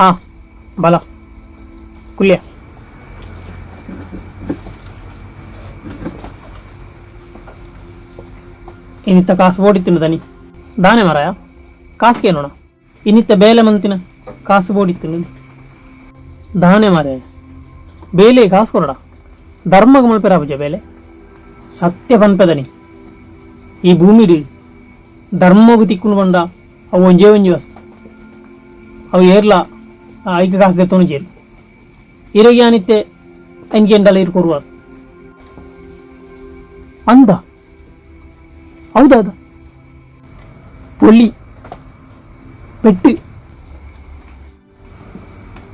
ಆ ಬಲ ಕುಲ್ಯ. ಇನಿತ್ತ ಕಾಸು ಬೋಡಿತ್ತಿನ ದನಿ ದಾನೆ ಮಾರಾಯ, ಕಾಸು ಕೇನೋಣ. ಇನ್ನಿತ್ತ ಬೇಲೆ ಮಂತಿನ ಕಾಸು ಬೋಡಿತ್ತಿನ ದಾನೆ ಮಾರಾಯ. ಬೇಲೆ ಕಾಸು ಕೊರಡ, ಧರ್ಮಗ್ ಮಲ್ಪೆರಾಪುಜ ಬೇಲೆ. ಸತ್ಯ ಪನ್ಪೆದನಿ, ಈ ಭೂಮಿಡ್ ಧರ್ಮಗ್ ತಿಕ್ಕುನು ಪಂಡ ಅವು ಒಂಜೇ ಒಂಜಿ ವಸ್ತು. ಅವು ಏರ್ಲ ಐಕ್ ಕಾಸು ದೆತ್ತೊನುಜೆರ್. ಇರೆಗ್ ಯಾನಿತ್ತೆ ಐನ್ಕೆಂಡಲ ಇರ್ ಕೊರುವಾರ್ ಅಂದ. ಹೌದಾದ ಪೊಲಿ ಪೆಟ್ಟು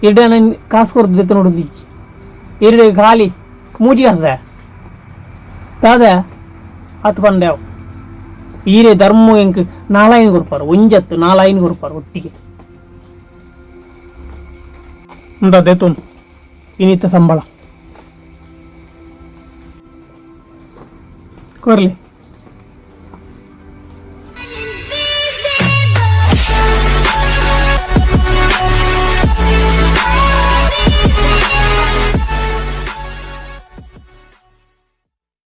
ಇರ್ಡೆ ನನ್ ಕಾಸು ಕೊರ್ದು ದೆತ್ತೊನೊಡು ಇಜ್ಜಿ. ಇರ್ಡೆ ಖಾಲಿ ಮೂಜಿ ಕಾಸ್ದ ದಾದ ಆತ್ ಪಂಡೆ. ಅವು ಈರೆ ಧರ್ಮ ಎಂಕ್ ನಾಲಾಯಿನ ಕೊರ್ಪಾರು, ಒಂಜತ್ತು ನಾಲಾಯಿನ ಕೊರ್ಪಾರು ಒಟ್ಟಿಗೆ. ಇಂದ ದೆತ್ತೊನು ಇನಿತ ಸಂಬಳ ಕೊರ್ಲಿ.